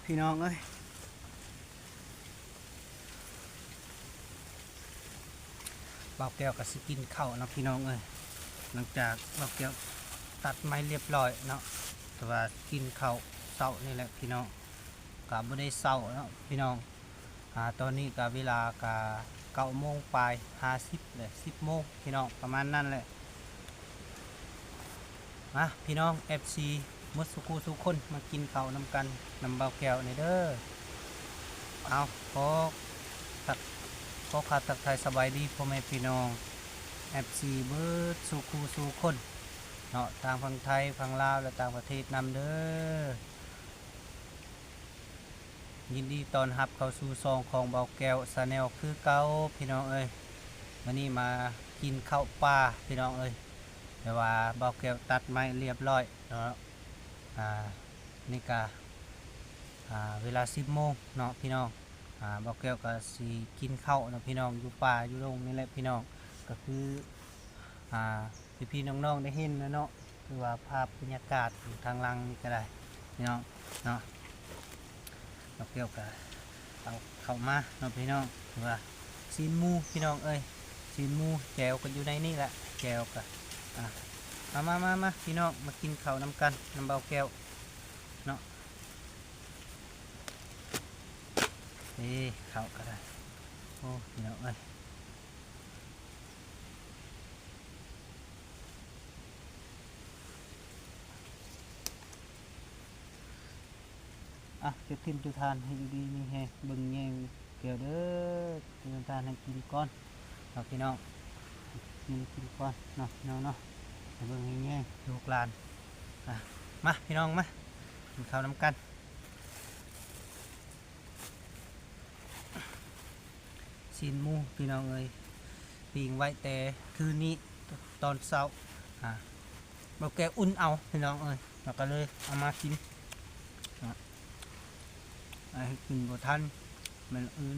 ພີ່ນ້ອງເອີຍ ບ່າວແກ້ວກໍຊິກິນເຂົ້າເນາະພີ່ນ້ອງເອີຍ. ຫຼັງຈາກບ່າວແກ້ວຕັດໄມ້ລຽບຮ້ອຍເນາະ ແຕ່ວ່າກິນເຂົ້າເຊົ້ານີ້ແຫຼະພີ່ນ້ອງ ກໍບໍ່ໄດ້ເຊົາເນາະພີ່ນ້ອງ. ອາ ຕອນນີ້ກໍເວລາກໍເກົ້າໂມງປາຍຫ້າສິບ ແລະ ສິບໂມງພີ່ນ້ອງ ປະມານນັ້ນແຫຼະ. ມາພີ່ນ້ອງ ເອັຟຊີ ໝົດສູ່ຄູ່ສູ່ຄົນ ມາກິນເຂົ້ານຳກັນ ນຳບ່າວແກ້ວແດ່ເດີ. ເອົາ ຂໍທັກ ຂໍກາບທັກທາຍສະບາຍດີພໍ່ແມ່ພີ່ນ້ອງ ເອັຟຊີ ເບິດສູ່ຄູ່ສູ່ຄົນເນາະ ທັງຝັ່ງໄທ ຝັ່ງລາວ ແລະ ຕ່າງປະເທດນຳເດີ. ຍິນດີຕ້ອນຮັບເຂົ້າສູ່ຊ່ອງຂອງບ່າວແກ້ວ Channel ຄືເກົ່າພີ່ນ້ອງເອີຍ. ມື້ນີ້ມາກິນເຂົ້າປ່າພີ່ນ້ອງເອີຍ ແຕ່ວ່າບ່າວແກ້ວຕັດໄມ້ລຽບຮ້ອຍເນາະ. ອາ ນີ້ກະ ອາ ເວລາສິບໂມງເນາະພີ່ນ້ອງ. ອາ ບ່າວແກ້ວກະຊິກິນເຂົ້າເນາະພີ່ນ້ອງ ຢູ່ປ່າຢູ່ດົງນີ້ແຫຼະພີ່ນ້ອງ. ກະຄື ອາ ພີ່ໆນ້ອງໆໄດ້ເຫັນແລ້ວເນາະ ຄືວ່າພາບບັນຍາກາດທາງຫຼັງນີ້ກໍໄດ້ພີ່ນ້ອງເນາະ. ບ່າວແກ້ວກໍເອົາເຂົ້າມາເນາະພີ່ນ້ອງ ຄືວ່າຊີ້ນໝູພີ່ນ້ອງເອີຍ ຊີ້ນໝູ ແຈ່ວກໍຢູ່ໃນນີ້ແຫຼະ ແຈ່ວກໍ ອາ ມາໆໆໆ ພີ່ນ້ອງ ມາກິນເຂົ້ານຳກັນ ນຳບ່າວແກ້ວເນາະ. ເອີ ເຂົ້າກໍໄດ້ ໂອ້ ພີ່ນ້ອງເອີຍ. ອ່ະ ເກັບຖິ້ມຈຸທານໃຫ້ຢູ່ດີມີແຮງ ເບິ່ງແຍງແກ້ວເດີ ຈຸທານໃຫ້ກິນກ່ອນເນາະພີ່ນ້ອງ ກິນ ກິນກ່ອນເນາະພີ່ນ້ອງເນາະ ໃຫ້ເບິ່ງໃຫ້ແຍງລູກຫຼານ. ອ່ະ ມາພີ່ນ້ອງ ມາກິນເຂົ້ານຳກັນ. ຊີ້ນໝູພີ່ນ້ອງເອີຍ ປີ້ງໄວ້ແຕ່ຄືນນີ້ຕອນເຊົ້າ ອາ ບໍ່ແກະອຸ່ນເອົາພີ່ນ້ອງເອີຍ ແລ້ວກໍເລີຍເອົາມາກິນ ອາ ໃຫ້ກິນບໍ່ທັນມື້ອື່ນ.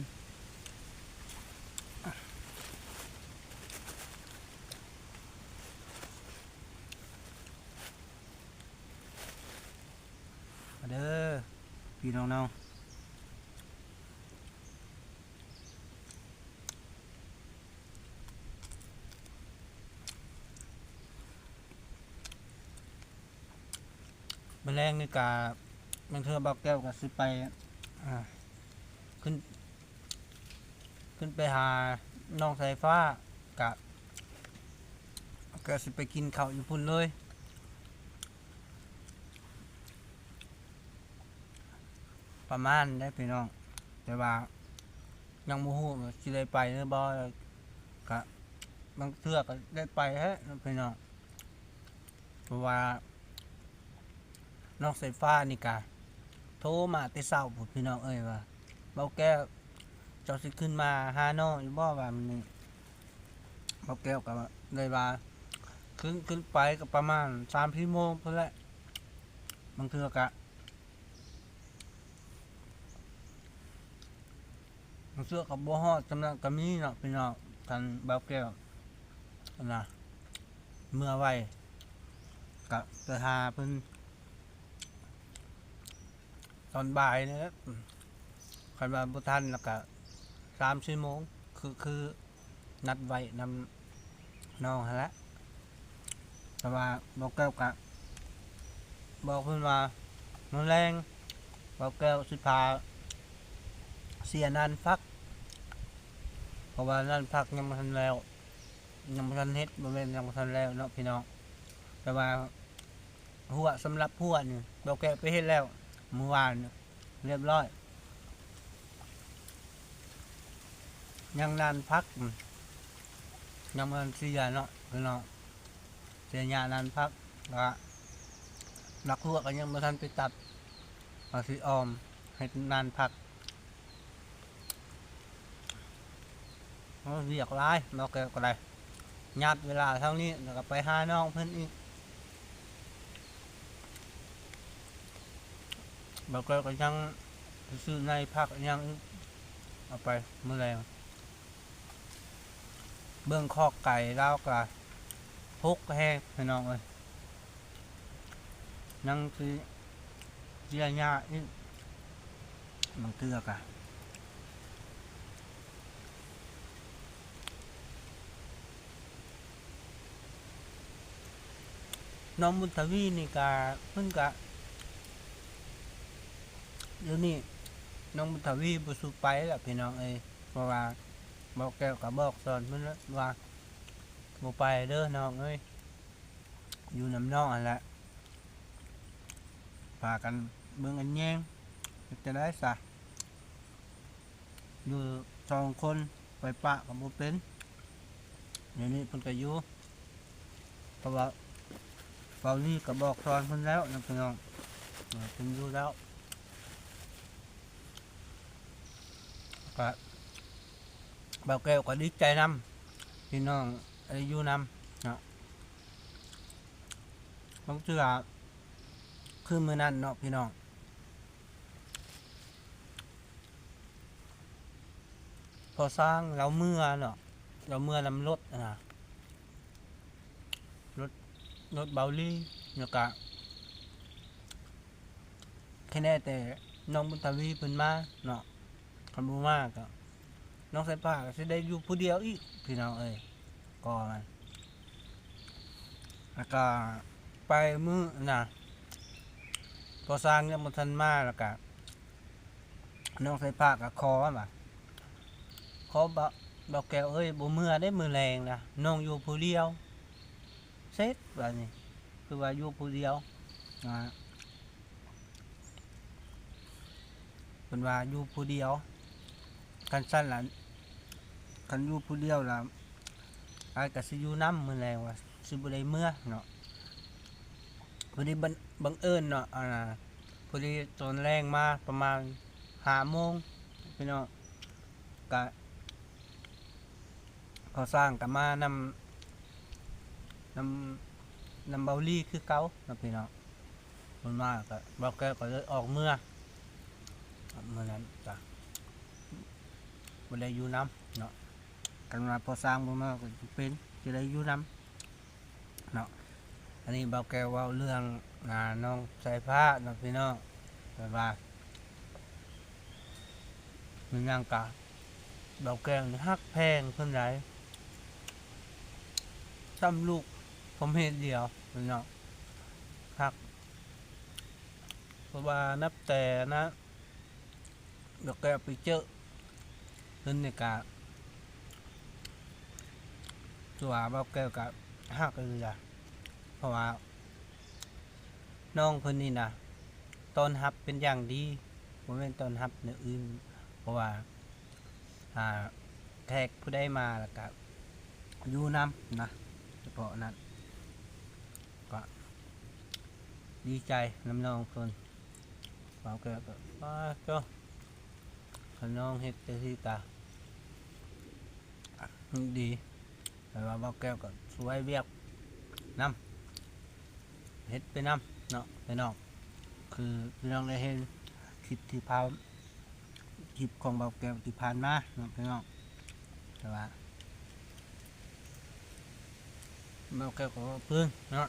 ມາເດີພີ່ນ້ອງເນາະ ມື້ແລງນີ້ກະ ບາງເທື່ອບ່າວແກ້ວກະຊິໄປ ອາ ຂຶ້ນ ຂຶ້ນໄປຫານ້ອງສາຍຟ້າ ກະ ກະຊິໄປກິນເຂົ້າຢູ່ພຸ້ນເລີຍ ປະມານໃດພີ່ນ້ອງ ແຕ່ວ່າຍັງບໍ່ຮູ້ວ່າຊິໄດ້ໄປຫຼືບໍ່ ກະບາງເທື່ອກະໄດ້ໄປແທ້ເນາະພີ່ນ້ອງ. ເພາະວ່ານ້ອງສາຍຟ້ານີ້ກະໂທມາແຕ່ເຊົ້າພຸ້ນພີ່ນ້ອງເອີຍ ວ່າ ບ່າວແກ້ວ ເຈົ້າຊິຂຶ້ນມາຫານ້ອງຢູ່ບໍ່ ວ່າມື້ນີ້ ບ່າວແກ້ວກໍເລີຍວ່າ ຂຶ້ນ ຂຶ້ນໄປກໍປະມານສາມສີ່ໂມງພຸ້ນແຫຼະ ບາງເທື່ອກະ ບາງເທື່ອກໍບໍ່ຮອດສ່ຳນັ້ນກໍມີເນາະພີ່ນ້ອງ. ຄັນບ່າວແກ້ວນະ ເມືອໄວກະໄປຫາເພິ່ນຕອນບ່າຍນີ້ແຫຼະ ຄັນວ່າບໍ່ທັນລະກະສາມສີ່ໂມງ ຄື ຄື ນັດໄວ້ນຳນ້ອງຫັ້ນແຫຼະ. ແຕ່ວ່າບ່າວແກ້ວກະບອກເພິ່ນວ່າ ມື້ແລງບ່າວແກ້ວຊິພາເສຍນານຜັກ ເພາະວ່ານານຜັກຍັງບໍ່ທັນແລ້ວ ຍັງບໍ່ທັນເຮັດ ບໍ່ແມ່ນຍັງບໍ່ທັນແລ້ວເນາະພີ່ນ້ອງ ແຕ່ວ່າ ຮົ້ວ ສຳລັບຮົ້ວນີ້ ບ່າວແກ້ວໄປເຮັດແລ້ວມື້ວານນີ້ ລຽບຮ້ອຍ ຍັງນານຜັກ ອືມ ຍັງບໍ່ທັນເສຍເນາະພີ່ນ້ອງ ເສຍຫຍ້ານານຜັກ ລະໝາກຮົ້ວກໍຍັງບໍ່ທັນໄປຕັດ ວ່າຊິອ້ອມເຮັດນານຜັກ. ໂອ້ ວຽກຫຼາຍ ບ່າວແກ້ວກໍໄດ້ ຍາດເວລາເທົ່ານີ້ ແລ້ວກໍໄປຫານ້ອງເພິ່ນອີກ. ບ່າວແກ້ວກໍຍັງຊິຊື້ໃນຜັກຫຍັງອີກ ເອົາໄປມື້ແລງ. ເບິ່ງຄອກໄກ່ລາວກໍຮົກແຮງພີ່ນ້ອງເອີຍ. ຍັງຊິເສຍຫຍ້າອີກ ບາງເທື່ອກະ ນ້ອງບຸນທະວີນີ້ກະ ເພິ່ນກະ ດຽວນີ້ນ້ອງບຸນທະວີບໍ່ສູ່ໄປລະພີ່ນ້ອງເອີຍ ເພາະວ່າບ່າວແກ້ວກະບອກສອນເພິ່ນລະວ່າ ບໍ່ໄປເດີນ້ອງເອີຍ ຢູ່ນຳນ້ອງຫັ້ນແຫຼະ ພາກັນເບິ່ງອັນແຍງ ເຮັດຈັ່ງໃດຊະ ຢູ່ສອງຄົນ ໄປປະກໍບໍ່ເປັນ ດຽວນີ້ເພິ່ນກໍຢູ່ ເພາະວ່າເບົາລີກໍບອກສອນເພິ່ນແລ້ວນະພີ່ນ້ອງ ເອີ ເພິ່ນຢູ່ແລ້ວ ກໍບ່າວແກ້ວກໍດີໃຈນຳ ພີ່ນ້ອງໄດ້ຢູ່ນຳເນາະ ບາງເທື່ອຄືມື້ນັ້ນເນາະພີ່ນ້ອງ ພໍ່ຊ້າງລາວເມືອເນາະ ລາວເມືອນຳລົດຫັ້ນນະ ລົດ ລົດເບົາລີ ແລ້ວກະ ຄະແນແຕ່ນ້ອງບຸນທະວີເພິ່ນມາເນາະ ຄັນບໍ່ມາກໍນ້ອງສາຍຟ້າກໍຊິໄດ້ຢູ່ຜູ້ດຽວອີກພີ່ນ້ອງເອີຍ ກໍມັນ ແລ້ວກໍໄປມື້ນະ ພໍ່ຊ້າງຍັງບໍ່ທັນມາ ແລ້ວກະນ້ອງສາຍຟ້າກໍຂໍວ່າ ຂໍ ບ່າວແກ້ວເອີຍ ບໍ່ເມືອເດ້ມື້ແລງນະ ນ້ອງຢູ່ຜູ້ດຽວ ເສັດບາດນີ້ ຄືວ່າຢູ່ຜູ້ດຽວ ອ່າ ເພິ່ນວ່າຢູ່ຜູ້ດຽວ ຄັນຊັ້ນລະ ຄັນຢູ່ຜູ້ດຽວລະ ອ້າຍກໍຊິຢູ່ນຳມື້ແລງວ່າ ຊິບໍ່ໄດ້ເມືອເນາະ ພໍດີບັງ ບັງເອີນເນາະ ອ່າ ພໍດີຕອນແລງມາປະມານຫ້າໂມງ ພີ່ນ້ອງ ກະ ພໍ່ຊ້າງກໍມານຳ ນຳ ນຳເບົາລີຄືເກົ່າເນາະພີ່ນ້ອງ ເພິ່ນມາກໍ ບ່າວແກ້ວກໍເລີຍອອກເມືອ ມື້ນັ້ນກໍບໍ່ໄດ້ຢູ່ນຳເນາະ ຄັນວ່າພໍ່ຊ້າງບໍ່ມາກໍຈະເປັນ ຈະໄດ້ຢູ່ນຳ ເນາະ ອັນນີ້ບ່າວແກ້ວເວົ້າເລື່ອງ ອ່າ ນ້ອງສາຍຟ້າເນາະພີ່ນ້ອງ ແບບວ່າ ມີຫຍັງກະ ບ່າວແກ້ວນີ້ຮັກແພງເພິ່ນຫຼາຍ ສ່ຳລູກຜົມເຫດດຽວເນາະ ຮັກ ເພາະວ່ານັບແຕ່ນະ ແລ້ວກໍໄປເຈີເພິ່ນນີ້ກະ ຖືວ່າບ່າວແກ້ວກະຮັກອີ່ຫຼີລະ ເພາະວ່ານ້ອງເພິ່ນນີ້ນະ ຕ້ອນຮັບເປັນຢ່າງດີ ບໍ່ແມ່ນຕ້ອນຮັບແນວອື່ນ ເພາະວ່າ ອ່າ ແຂກຜູ້ໃດມາແລ້ວກະຢູ່ນຳນະ ສະເພາະນັ້ນ ກະດີໃຈນຳນ້ອງເພິ່ນ ບ່າວແກ້ວກໍ ປາດໂທ້ ຄັນນ້ອງເຮັດຈັ່ງຊີ້ກະດີ ແຕ່ວ່າບ່າວແກ້ວກໍຊ່ວຍວຽກນຳ ເຮັດໄປນຳເນາະພີ່ນ້ອງ ຄືພີ່ນ້ອງໄດ້ເຫັນຄລິບທີ່ຜ່ານ ຄລິບຂອງບ່າວແກ້ວທີ່ຜ່ານມາເນາະພີ່ນ້ອງ ແຕ່ວ່າບ່າວແກ້ວກໍເວົ້າພື້ນເນາະ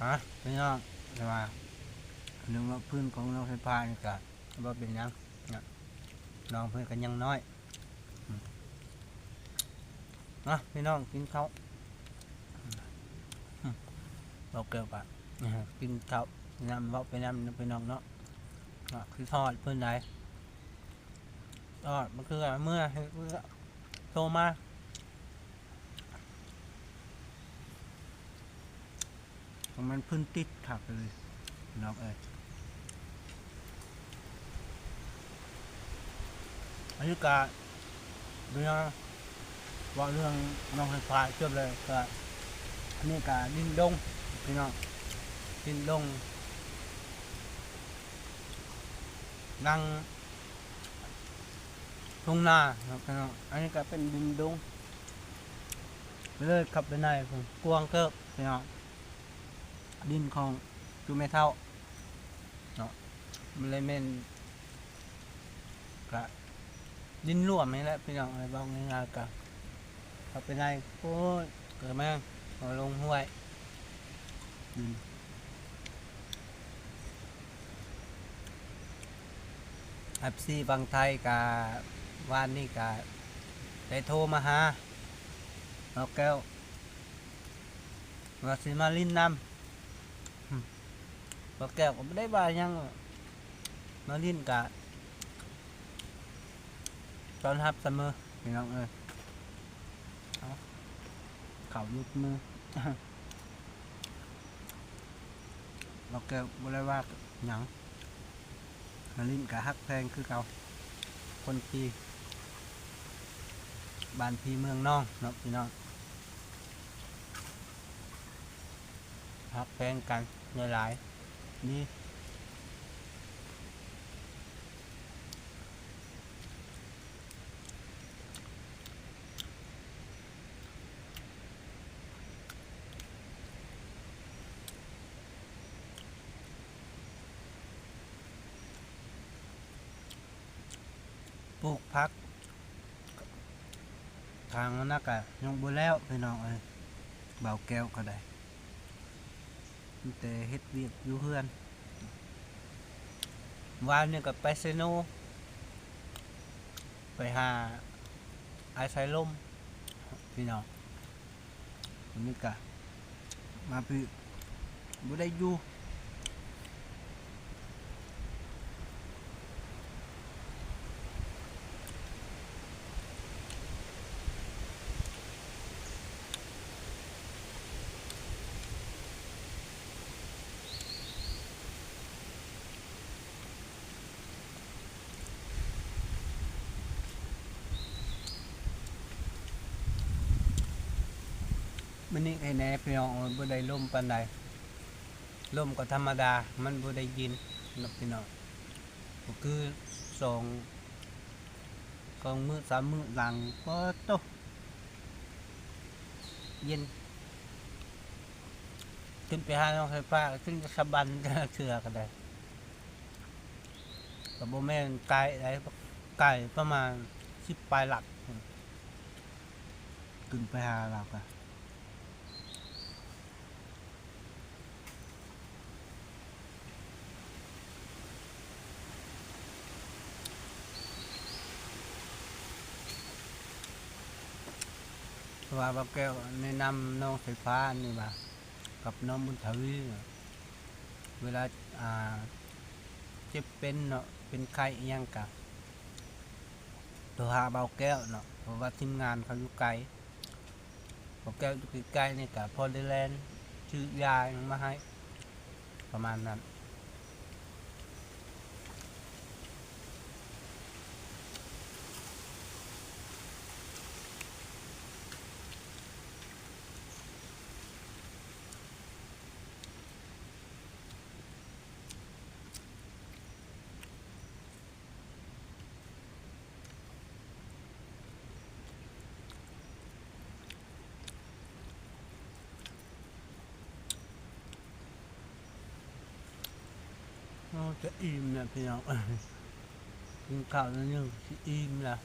ຮະ ພີ່ນ້ອງ ແຕ່ວ່າເລື່ອງເວົ້າພື້ນຂອງນ້ອງໄຟຟ້ານີ້ກະບໍ່ເປັນຫຍັງເນາະ ນ້ອງເພິ່ນກໍຍັງນ້ອຍ ອືມ ມາພີ່ນ້ອງກິນເຂົ້າ ອືມ ອືມ ເວົ້າແກ່ວກັນ ກິນເຂົ້ານຳ ເວົ້າໄປນຳເນາະພີ່ນ້ອງເນາະ ອາ ຄິດຮອດເພິ່ນໃດ໋ ຮອດ ມັນຄືເມື່ອ ໂທມາ ມັນພື້ນຕິດຄັກເລີຍພີ່ນ້ອງເອີຍ ອັນນີ້ກະເລື່ອງ ເວົ້າເລື່ອງນ້ອງໄຟຟ້າຈົບແລ້ວກະ ອັນນີ້ກະດິນດົງພີ່ນ້ອງ ດິນດົງ ຫຼັງ ທົ່ງນາເນາະພີ່ນ້ອງ ອັນນີ້ກໍເປັນດິນດົງ ເລີຍເຂົ້າໄປໃນພຸ້ນ ກວ້າງເຕີບພີ່ນ້ອງ ດິນຂອງຈຸແມ່ເຖົ້າເນາະ ມັນເລີຍແມ່ນ ກະດິນຫຼວມນີ້ແຫຼະພີ່ນ້ອງເອີຍ ເວົ້າງ່າຍໆ ກະເຂົ້າໄປໃນພຸ້ນ ກະແມ່ນເອົາລົງຫ້ວຍ ດິນ ອ ເອັຟຊີຝັ່ງໄທກະ ວານນີ້ກະໄດ້ໂທມາຫາບ່າວແກ້ວ ວ່າຊິມາຫຼິ້ນນຳ. ບ່າວແກ້ວກໍບໍ່ໄດ້ວ່າຫຍັງ ມາຫຼິ້ນກະຕ້ອນຮັບສະເໝີ ພີ່ນ້ອງເອີຍ. ເອົາ ເຂົ້າຫຼຸດມື. ບ່າວແກ້ວບໍ່ໄດ້ວ່າຫຍັງ ມາຫຼິ້ນກະຮັກແພງຄືເກົ່າ. ຄົນພີ່ ບ້ານພີ່ເມືອງນ້ອງເນາະ ພີ່ນ້ອງ ຮັກແພງກັນຫຼາຍໆ ນີ້. ປູກຜັກ ທາງນັ້ນນະກະຍັງບໍ່ແລ້ວ ພີ່ນ້ອງເອີຍ. ບ່າວແກ້ວກໍໄດ້ ມີແຕ່ເຮັດວຽກຢູ່ເຮືອນ. ວານນີ້ກໍໄປເຊໂນ ໄປຫາອ້າຍສາຍລົມ ພີ່ນ້ອງ. ມື້ນີ້ກະມາພີ້ ບໍ່ໄດ້ຢູ່. ມື້ນີ້ໃຄແດ່ພີ່ນ້ອງເອີຍ ບໍ່ໄດ້ລົມປານໃດ. ລົມກໍທຳມະດາ ມັນບໍ່ໄດ້ຍິນເນາະພີ່ນ້ອງ. ກໍຄືສອງ ສອງມື້ສາມມື້ຫຼັງ ປາດໂທ້ ເຢັນ. ຂຶ້ນໄປຫານ້ອງໄຟຟ້າ ຂຶ້ນຈະສະບັນ ແຕ່ລະເທື່ອກໍໄດ້. ກໍບໍ່ແມ່ນໄກໃດ ໄກປະມານສິບປາຍຫຼັກ ຂຶ້ນໄປຫາລາວກະ ເພາະວ່າບ່າວແກ້ວແນະນຳນ້ອງສາຍຟ້ານີ້ວ່າ ກັບນ້ອງບຸນທະວີເນາະ ເວລາ ອ່າ ເຈັບເປັນເນາະ ເປັນໄຂ້ອີ່ຫຍັງກະໂທຫາບ່າວແກ້ວເນາະ ເພາະວ່າທີມງານເຂົາຢູ່ໄກ. ບ່າວແກ້ວຢູ່ໃກ້ໆນີ້ກະພໍໄດ້ແລ່ນຊື້ຢາຫຍັງມາໃຫ້ ປະມານນັ້ນ. ໂອ້ ຈະອີ່ມແລ້ວພີ່ນ້ອງເອີຍ ກິນເຂົ້າໜ້ອຍໜຶ່ງຊິອີ່ມແລ້ວ.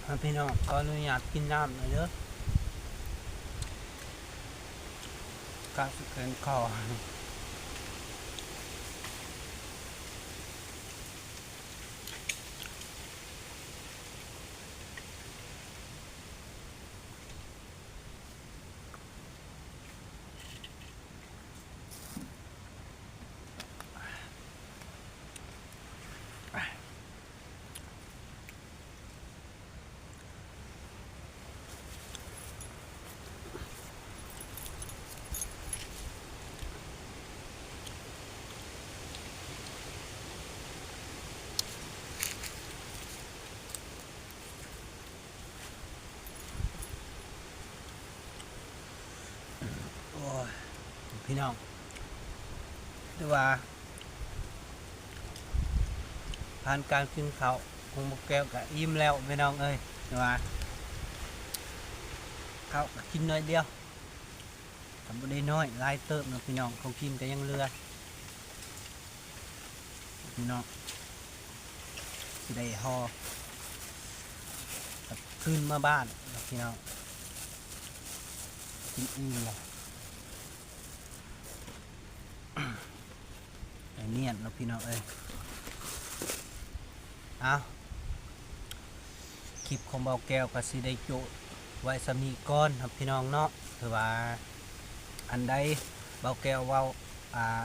ອ່າ ພີ່ນ້ອງ ຂໍອະນຸຍາດກິນນ້ຳໜ້ອຍເດີ ກະຊິແຂງຄໍ. ໂອ້ຍ ພີ່ນ້ອງ ຖືວ່າຜ່ານການກິນເຂົ້າຂອງບັກແກ້ວກະອີ່ມແລ້ວ ພີ່ນ້ອງເອີຍ. ຖືວ່າ ເຂົ້າກໍກິນໜ້ອຍດຽວ ກໍບໍ່ໄດ້ນ້ອຍ ຫຼາຍເຕີບເນາະພີ່ນ້ອງ ຂອງກິນກໍຍັງເຫຼືອ ພີ່ນ້ອງ ຊິໄດ້ຫໍ່ກັບຄືນມາບ້ານເນາະພີ່ນ້ອງ ກິນອີ່ມແລ້ວ ໄດ້ນຽນເນາະພີ່ນ້ອງເອີຍ ເອົ້າ ຄລິບຂອງບ່າວແກ້ວກໍຊິໄດ້ໂຈະໄວ້ສ່ຳນີ້ກ່ອນເນາະພີ່ນ້ອງເນາະ ຖືວ່າອັນໃດບ່າວແກ້ວເວົ້າ ອ່າ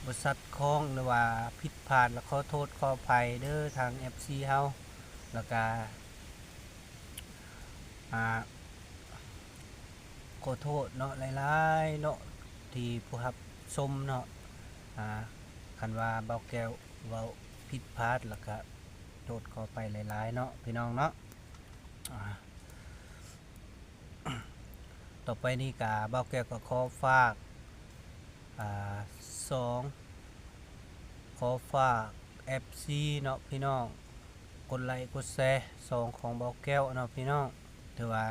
ບໍ່ສອດຄ່ອງ ຫຼືວ່າຜິດພາດ ລະຂໍໂທດຂໍອະໄພເດີທາງເອັຟຊີເຮົາ ລະກະ ອ່າ ຂໍໂທດເນາະ ຫຼາຍໆເນາະ ທີ່ຜູ້ຮັບຊົມເນາະ ອ່າ ຄັນວ່າບ່າວແກ້ວເວົ້າຜິດພາດ ລະກະໂທດຂໍອະໄພຫຼາຍໆເນາະ ພີ່ນ້ອງເນາະ ອ່າ ຕໍ່ໄປນີ້ກະບ່າວແກ້ວກໍຂໍຝາກ ອ່າ ຊ່ອງ ຂໍຝາກເອັຟຊີເນາະພີ່ນ້ອງ ກົດໄລກົດແຊຊ່ອງຂອງບ່າວແກ້ວເນາະພີ່ນ້ອງ ຖືວ່າ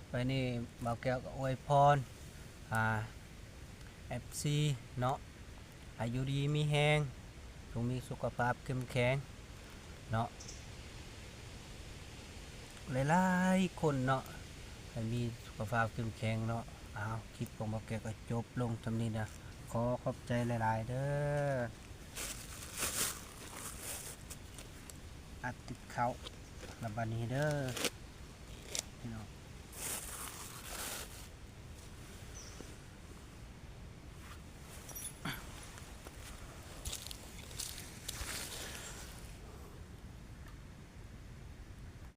ໄປນີ້ບ່າວແກ້ວກໍອວຍພອນ ອ່າ ເອັຟຊີເນາະ ໃຫ້ຢູ່ດີມີແຮງ ຈົ່ງມີສຸຂະພາບເຂັ້ມແຂງເນາະ ຫຼາຍໆຄົນເນາະ ໃຫ້ມີສຸຂະພາບເຂັ້ມແຂງເນາະ ເອົາ ຄລິບຂອງບ່າວແກ້ວກໍຈົບລົງສ່ຳນີ້ນະ ຂໍຂອບໃຈຫຼາຍໆເດີ ອັດຕິດເຂົ້າລະບາດນີ້ເດີ ພີ່ນ້ອງ.